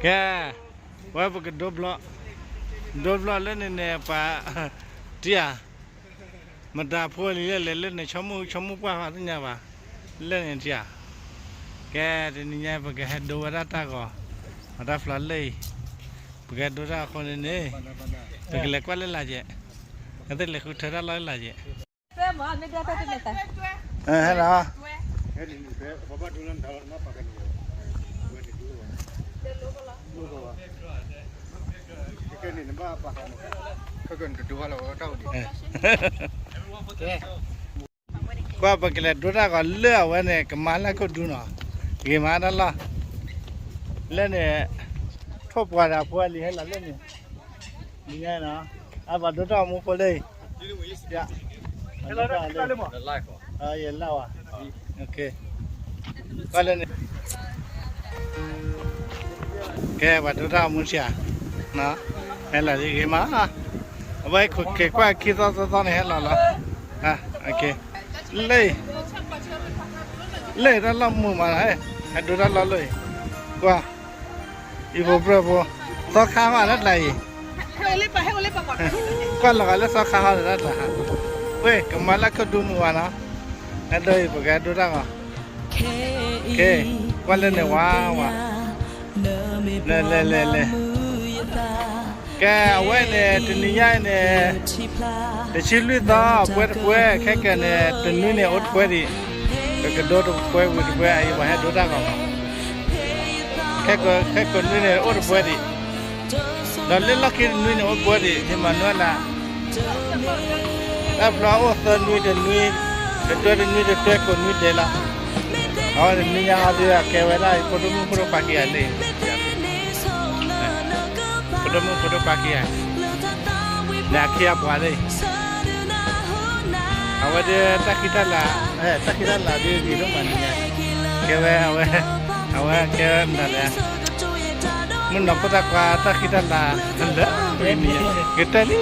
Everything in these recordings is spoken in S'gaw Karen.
ကဲ, ဝဲပကဒိဘျီ, ဒိဘျီလၢန့ၣ်န့ၣ် ပှၤ, တံၤဧါ, မတၤဖိလံၤလဲၣ်လဲၣ်လၢန့ၣ် ဆိကမိၣ်ဆိကမိၣ်ပှၢ်ဃီသ့ၣ်ညါဘၣ်, လၢန့ၣ်တံၤဧါ, ကဲ, တနံၤညါပကဟဲဒိဝဲဒၣ်တၢ်ဂီၤ, အတၢ်ဖျါလၢအံၤ, ပကဟဲဒိတၢ်အဃိန့ၣ်န့ၣ်, ပကလဲၤကွၢ်လၢလာ်ကဲ, အသ့ၣ်လဲၤဃုထၢတၢ်လီၢ်လၢလာ်ကဲ. ဟဲလီၤ. ကွၢ်ပကလဲၤဒိတၢ်ဂီၤလၢအဝဲန့ၣ် ကမၤလၢခိၣ်ဒူနီၤ, ဂ့ၤမးတၢ်လီၢ်, လၢန့ၣ်, ထိၣ်ပှၤဒီးဖိအလံၤဟဲလီၤလၢန့ၣ်, နံၤညါနီၤ, အဘၣ်ဒိတၢ်ဂီၤမူဖိလၢအံၤ, ယလၢဝဲ, ကွၢ်လၢန့ၣ် ကဲ ပှၤဒိတၢ်အမူဆံးဧါ, ဟဲလီၤဒ်ဂ့ၤမး, အဝဲခိၣ်က့ၤကွၢ်ခံသီသီသီန့ၣ်ဟဲလီၤလီၤ, လၢ, လၢတၢ်လီၢ်မုာ်မး, ဟဲဒိတၢ်လီၢ်လၢအံၤ, ကွၢ်, အံၤဖိပြၢဖိ, သီခါမးတၢ်တၢ်အံၤ, ကွၢ်လီၤဂာ်လၢသီခါဟီဒီးတၢ်တၢ်, ဝဲ ကမၤလၢခိၣ်ဒူမုာ်မးနီၤ, ဟဲဒိအံၤ ပကဟဲဒိတၢ်ဂီၤ ကဲ, ကွၢ်လၢန့ၣ်ဝါဝါ, လဲၤလဲၤလဲၤလဲၤ, ကဲ အဝဲန့ၣ် တနံၤညါအံၤန့ၣ်, တဆံလွံၢ်သီ ပှဲၤတပှဲၤ ခဲကနံၣ်န့ၣ် တနွံန့ၣ် အိၣ်တပှဲၤဒံး, ပကဒိတပှဲၤဝံၤတပှဲၤအံၤ ပှၤဟဲဒိတၢ်ဂီၤမး, ခဲကနွံန့ၣ် အိၣ်တပှဲၤဒံး, ဒီးလၢလီၢ်ခံတနွံန့ၣ် အိၣ်တပှဲၤဒံး ဟ့ၣ်မၤနၢၤလၢ တၢ်ဖျီအိၣ်သၢနွံတနွံ, တတွဲတနွံတတွဲကိးနွံဒဲးလီၤ. အဝဲတနံၤညါအီၤဒုး အကဲဝဲဒၣ် ဖိဒိၣ်မုၣ်ဖိဒိၣ်ခွါခံဂၤလံ, ဖိဒိၣ်မုၣ်ဖိဒိၣ်ခွါခံဂၤ, န့ၣ်အခ့အပှၤလံ, အဝဲဒၣ်တၢ်ဃံတၢ်လၤ, တၢ်ဃံတၢ်လၤဒ်ဂ့ၤဒိၣ်မးန့ၣ်, ကဲဝဲအဝဲ, အဝဲကဲဝဲမတၤလဲၣ် မုၣ်နီၢ်ဖိသၣ်ခွါတၢ်ဃံတၢ်လၤလၢ, ကတဲလံ,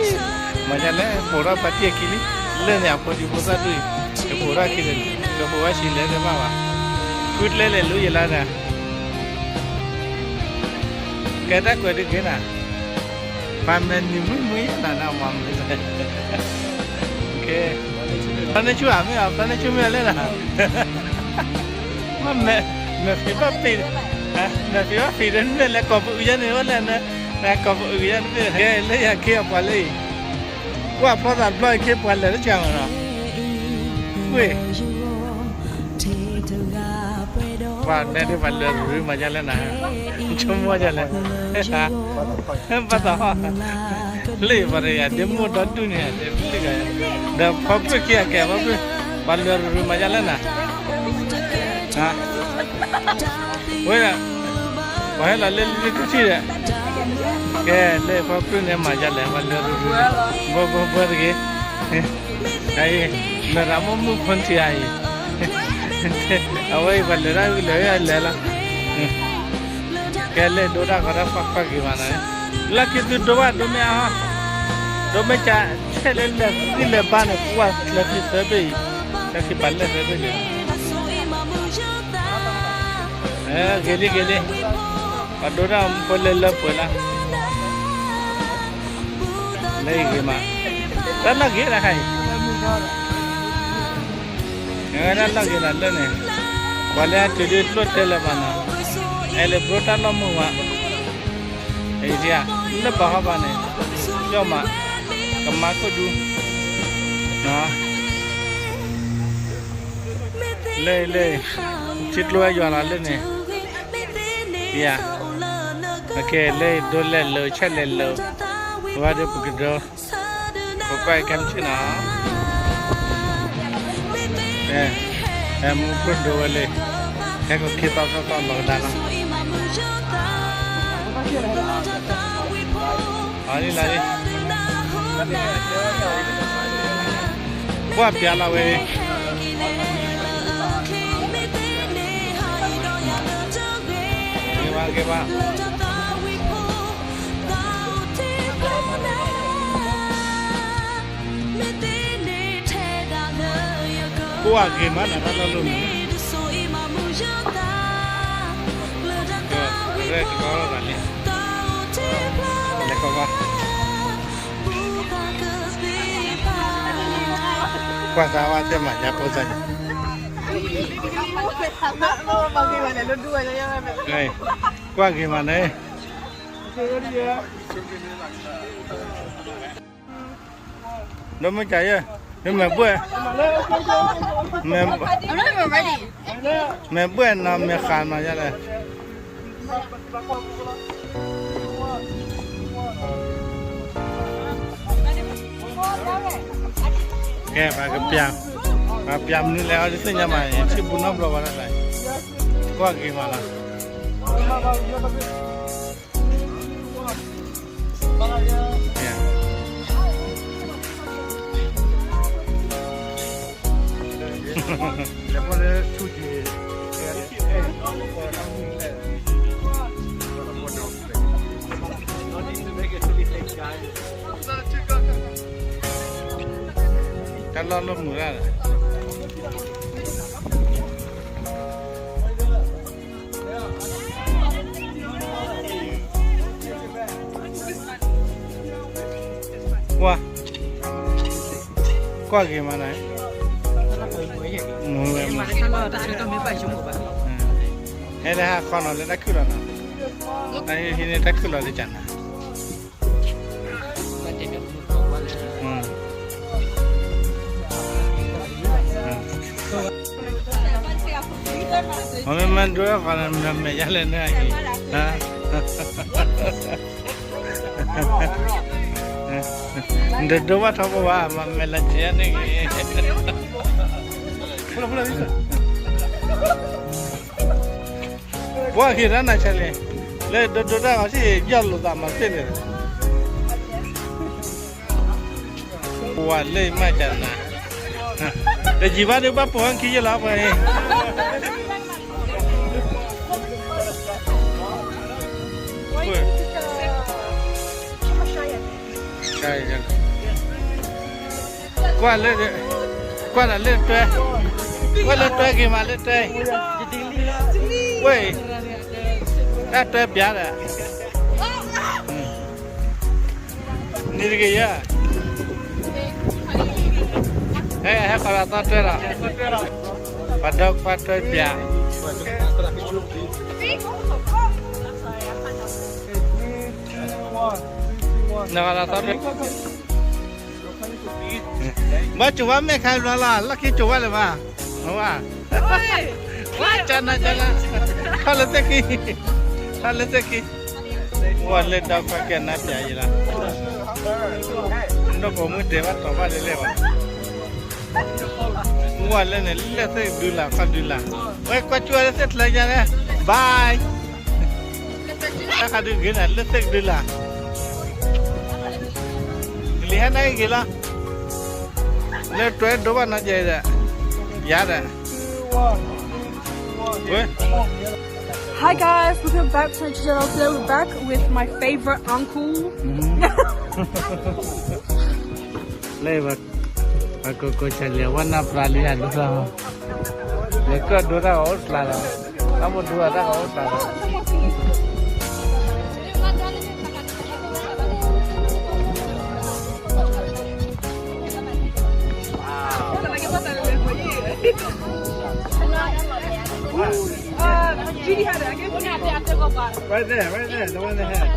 မၤဒ်လဲၣ် ပိာ်ထီၣ်ပှၤတံၢ်အခံလံ, လၢန့ၣ်အဖိဒံဖိသၣ်ဒူၣ်အံၤ, ကပိာ်ထီၣ်ခံလဲၣ်, ကပိာ်ဝဲဆံးလဲၣ်တဘၣ်ဘၣ်, ဃုကျဲလဲၣ်လူယလါဒၣ်, ကဲတၢ်ကွဲးဒ်ဂ့ၤနၤ, ပှၤမဲာ်နံၤမှံမှံနၤနၤမၤမုာ်, ဖျီန့ၢ်ဆူၣ်ဧါမ့ၢ်ဧါ, ဖျီန့ၢ်ဆူၣ်မ့ၢ်ဧါလဲၣ်နၤ မ့ၢ်, မဲာ်ဖံးဘၣ်ဖံး, မဲာ်ဖံးဘၣ်ဖံးဒီး မ့ၢ်လဲၤကိးပအုးယဲန့ၣ် အိၣ်လဲၣ်န့ၣ်, ကိးပအုးယဲန့ၣ် ကဲလၢယၤခ့အပှၤလၢအံၤ, ကွၢ်ဖျီသးတဘျီအံၤခ့ပှၤလဲၤလၢကမၤနီၤ, ဝ့ၢ်, ပှၤနဲဒ်ပှၤလၢရူၤရူၤမၤဒ်လဲၣ်နၤ, ဆိကမိၣ်ဒ်လဲၣ်, ဘၣ်သး, လၢပှၤတဂၤဒ်မိၢ်ဒီဒူၣ်န့ၣ်, ဒီးဖီပျၢၢ်ခံဂၤကဲဖီပျၢၢ်, ပှၤလၢရူၤရူၤမၤဒ်လဲၣ်နၤ ဝဲဒၣ်, ပှၤဟဲလီၤလၢလံာ်တထံၣ်ဒီး, ကဲလၢဖီပျၢၢ်န့ၣ်မၤဒ်လဲၣ် ပှၤလၢရူၤရူၤ, ဘၢဘၢဘၢတဂ့ၤ, အံၤ, လၢတၢ်မိၢ်မုၣ်ဖိထံဂၤအံၤ, အဝဲအံၤပှၤလၢတၢ်ဂုာ်လၢာ်လဲၤလီၤ, ကဲလၢဒိတၢ်ဂီၤတၢ်ဖီၣ်ကွၢ်က့ၤဘၣ်နၤ, လၢခံသုဒိဘၣ်ဒိမ့ၢ်အါ, ဒိမ့ၢ်ကဆဲးလၢလဲၤသံလဲၤဘါန့ၣ် ပှၤကျၢၤခံသၢဘ့ၣ်အံၤ, တၢ်ခံပှၤလဲၤသၢဘ့ၣ်လံ ဂ့ၤလံဂ့ၤလံ, ပှၤဒိတၢ်မူဖိလၢလၢပှဲၤလီၤ, လၢအံၤဂ့ၤမး, တၢ်လီၢ်ဂ့ၤတခါအံၤ, တၢ်လီၢ်ဂ့ၤတၢ်လၢန့ၣ်, ပှၤလၢအတုၤဒုးလိၣ်တဲလၢၤဘၣ်နီၤ, အဲၣ်လၢဘျိတၢ်လီၢ်မုာ်ဝဲ, အံၤဒ်ဧါ, လၢဘၣ်ဟီဘၣ်န့ၣ်, ယီၢ်မး, ကမၤခိၣ်ဒူ လၢလၢ, ထံကျိဝဲယွၤလီၤလၢန့ၣ်, ယၤ, အကဲလၢဒိလဲၣ်လၢဆဲးလဲၣ်လၢ, ဝဲဒၣ်ပကဒိ, ပကွၢ်ကဲမုၢ်ဆ့ၣ်နီၤ, မူခိၣ်ဒိဝဲလၢ, ဟဲကခ့သီသီသီလီၤကဒါလီၤ, လီၤလံလီၤလံ ပှၢ်ပျါလီၤဝဲ, ကဲဘၣ်ကဲဘၣ်, ပှၢ်ဂ့ၤမးနၤတၢ်လီၢ်လီၤန့ၣ်, ကရဲၣ်ကရီလီၤသးလံ ကွၢ်သးဝါတဲမၤညါဖိသၣ်ညါ, ကွၢ်ဂ့ၤမးန့ၣ်, ဒိမုၢ်ကယဲၢ်, နမဲာ်ဘှဲၣ်, မဲာ်ဘှဲၣ်နီၤ မဲာ်ဃးနီၤယါလဲၣ်. ကဲ ပှၤကပျၢ်, ပှၤပျၢ်မနုၤလဲၣ် အီၤဒ်သ့ၣ်ညါမး ထံၣ်ဘူးနီတဘျီဘၣ်ဒၣ်လဲၣ်, ကွၢ်ဂ့ၤမးလီၤ. တၢ်လီၢ်လီၢ်မုာ်ဒၣ်လီၤ. ကွၢ်, ကွၢ်ဂ့ၤမးန့ၣ်, မုာ်ဝဲမး, ဟဲလၢဟးခီနီၤ လၢတၢ်ခုၣ်လီၤနီၤ, ဟံးန့ၢ်တၢ်ခုၣ်လီၤလၢကၢ်နၤ. မ့ၢ်မ့ၢ်ဒိၣ်ဃီန့ၣ် မ့ၢ်မဲာ်ယါလဲၣ်န့ၣ်အံၤ, နတဒိဘၣ်ထီဘိဘၣ် မ့ၢ်မဲာ်လၢကဲန့ၣ်ဂ့ၤ, ပှၤဟ့ၣ်တၢ်နၤဆဲးလဲၣ်, လၢဒိဒိတၢ်ဂီၤဆံး ယီၢ်လိာ်သးမၤသ့ၣ်န့ၣ်, ပှၤလၢမၤကနၤ, တယံာ်ဘၣ်ဒုးဘၣ်ပိာ်အခံယလီၤပှၤအံၤ. ကွၢ်လၢ, ကွၢ်လၢလၢတွဲ, ကွၢ်လၢတွဲက့ၤမးလၢတွဲ, ဝဲ, တၢ်တွဲပျါဒီး နံၤတက့ၤယဲ, ဟဲ, ဟဲဃီၤလီၤသီတွဲလီၤ, ပှၤဒီခွါတွဲပျါ, နဃီၤလီၤသီတွဲ, ဘၣ်ကိၤဝဲမဲာ်ခါဘျီလီၤ, လီၢ်ခံကိၤဝဲလၢၤဘၣ်, ဝဲ, ကနၤကနၤ, ထီၣ်လၢသ့ၣ်ခံ, ထီၣ်လၢသ့ၣ်ခံ, ဝဲလၢဒီခွါကဲနါပျါယလီၤ, နီၢ်ပိာ်မုၣ်ဒဲးဘၣ်တီၤဘၣ်လၢလဲၣ်ဘၣ်, ဝဲလၢန့ၣ် လၢသ့ၣ်ဒုလၢ် ခီဒုလၢ်, ဝဲကွၢ်ကၠူဝဲလၢသ့ၣ်ချၢယါန့ၣ်, bye. တၢ်ခါဒုဂ့ၤန့ၣ် လၢသ့ၣ်ဒုလၢ်, ကလံၤဟဲနၤဂ့ၤလီၤ, လၢတွဲဒိဘၣ်နီၤကဲဒီး, ယၤဒီး, ဝဲ Hi guys, welcome back to the channel. Today we're back with my favorite uncle. လၢ ပှၤကိးကိးဆၢလံၤ အဝဲနၢ်ပြးလံဧါ ဒ်သိး, လဲၤကၢၣ်ဒိတၢ်ဂီၤအိၣ်ကျါလီၤ, တၢ်မိၣ်ဒိတၢ်ဂီၤအိၣ်ကျါလီၤ. Right there, right there, the one that had.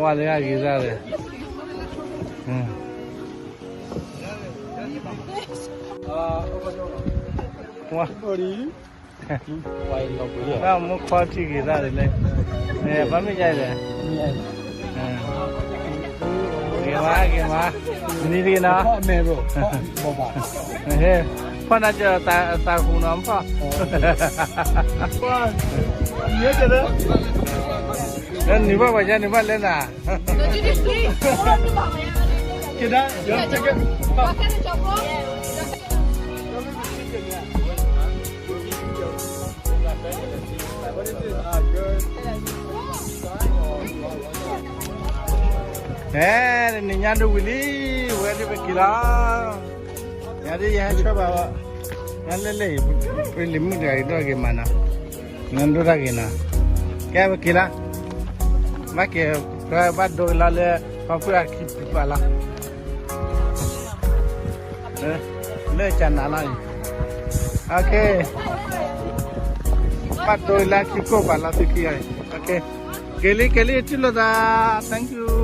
ဝါလၢအဂ့ၤဒၣ်လဲၣ်, ဝါ, တၢ်မူခွါထံဂ့ၤဒၣ်လဲၣ်, ဘၣ်မ့ၢ်ယါလဲၣ်, ဂ့ၤမး ဂ့ၤမး, နံၤတဂ့ၤနီၤ, ဖီၣ်နၤကၢၤသးဟူနီၤ ဖီၣ်, နံၤဘၣ်ပှၤယါ နံၤဘၣ်လဲၣ်နၤ. ဟဲ, နံၤညါဒုးဝံၤလံ, ဝဲဒၣ်ပက့ၤလီၤ, ညါဒုးယဟဲဆှၢဘၣ်, ညါလၢလၢအံၤ, ပလံၤမုၣ်တဂၤအံၤဒိၣ်ဂ့ၤမးနီၤ, ညါဒိၣ်တၢ်ဂ့ၤနီၤ, ကဲပက့ၤလီၤ. ဘၣ်က့ၤ ဘၣ်ဒိလီၤလၢ ပှၤဖုၣ်အခံပူၤပာ်လီၤ လၢကနးလီၤအံၤ ဘၣ်ဒိလၢခံကိၢ်ပာ်လီၤသုခံဂၤအံၤ က့ၤလံက့ၤလံ ထံၣ်လိာ်သး thank you